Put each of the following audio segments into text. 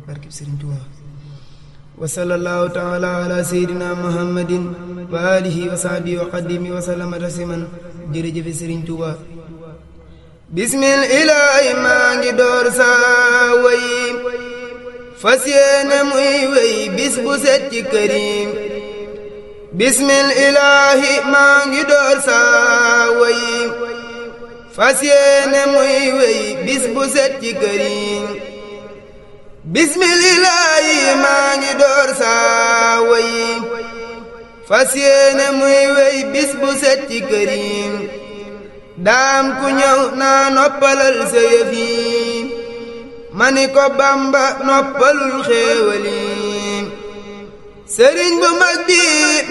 barkib Sëriñ Tuubaa wa sallallahu taala ala sayyidina muhammadin wa alihi wa sahbihi wa qadimi wa sallama tasliman jërëjëf Sëriñ Tuubaa bismil ilaahi maa ngi door saa way fas yéene muy wey bis bu set ci kërim bismil ilaahi maa ngi door saa way fas yéene muy wey bis bu set ci kërim bismil ilaahi maa ngi door saa way fas yéene muy wey bis bu set ci kërim daam ku ñëw naa noppalal sa yëf yi ma ni ko Bamba noppalul xéewali sëriñ bu mag bi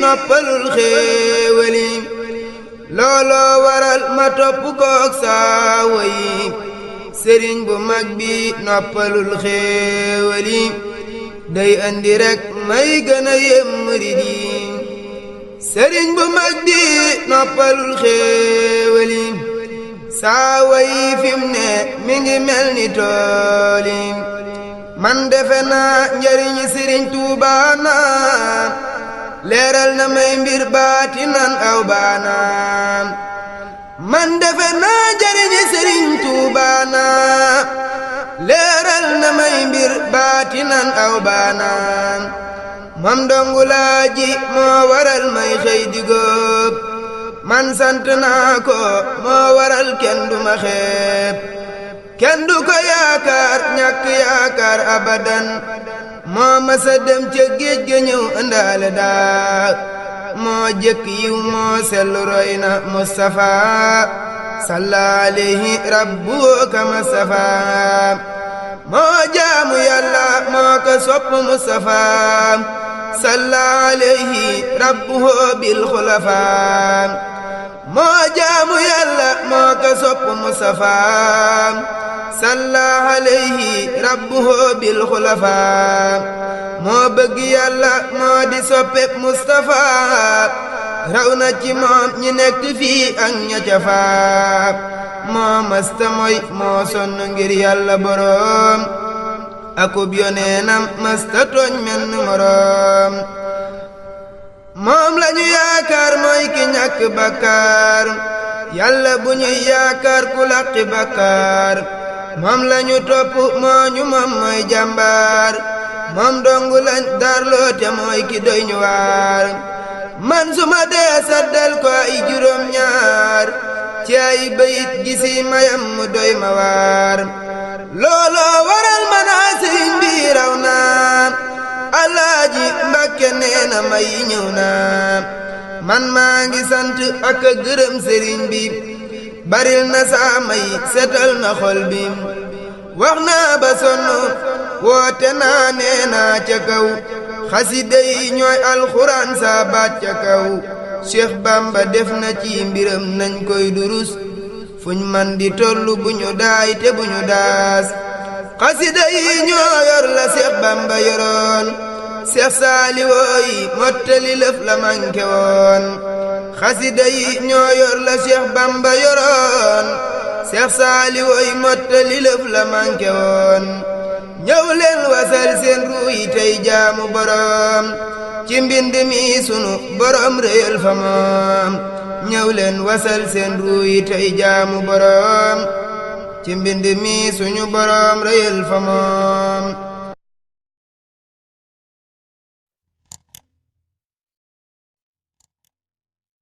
noppalul xéewali looloo waral ma topp kook saa wayi sëriñ bu mag bi noppalul xéewali day andi rek may gën a yem murid yi sëriñ bu mag bi noppalul xéewali saa wayi fim ne mi ngi mel ni tooli man defe naa njariñi sëriñ Tuubaa na leeral na may mbir baatinan aw baana man defe naa njariñi sëriñ Tuubaa na leeral na may mbir baatinan aw baana mam dongu laaji moo waral may xëy di góob man sant naa ko moo waral kenn du ma xeeb kenn du ko yaakaar ñàkk yaakaar abadan moo masa dem ca géej ga ñëw ëndaale daa moo jëkk yiw moo sellu roy na Mustafa salla alayhi rabbu kama safa moo jaamu yàlla moo ko sopp Mustafa salla alayhi rabbuhu bil xulafa moo jaamu yàlla moo ko sopp Mustafa salla alayhi rabbuhu bil xulafa moo bëgg yàlla moo di soppeb Mustafa raw na ci moom ñi nekk fii ak ña ca faa moo masta moy moo sonn ngir yàlla boroom akub yoneenam masta tooñ menn moroom moom lañu yaakaar mooy ki ñàkk bakkaar yàlla bu ñuy yaakaar ku làqi bakkaar moom lañu topp moo ñu moom mooy jàmbaar moom dongu lañ darloo te mooy ki doy ñu waar man suma dee saddal ko ay juróom ñaar ci ay bayit gisi mayam mu doy ma waar looloo waral manaa sëriñ bi raw naa Alaaji Mbàkke nee na may ñëw naa man maa ngi sant ak a gërëm sëriñ bi baril na saa may setal na xol bi wax naa ba sonn woote naa nee naa ca kaw xasida yi ñooy alxuraan saa baat ca kaw Cheikh Bamba def na ci mbiram nañ koy durus fuñ man di tollu bu ñu daay te bu ñu daas xasida yi ñoo yor la Cheikh Bamba yoroon Cheikh Saaliwoo yi mottali lëf la manke woon xasida yi ñoo yor la Cheikh Bamba yoroon Cheikh Saaliwoo yi mottali lëf la manke woon ñëw leen wasal seen ruu yi tey jaamu boroom ci mbind mi sunu boroom réyal fa moom ñëw leen wasal seen ruu yi tey jaamu boroom ci mbind mi suñu boroom réyal fa moom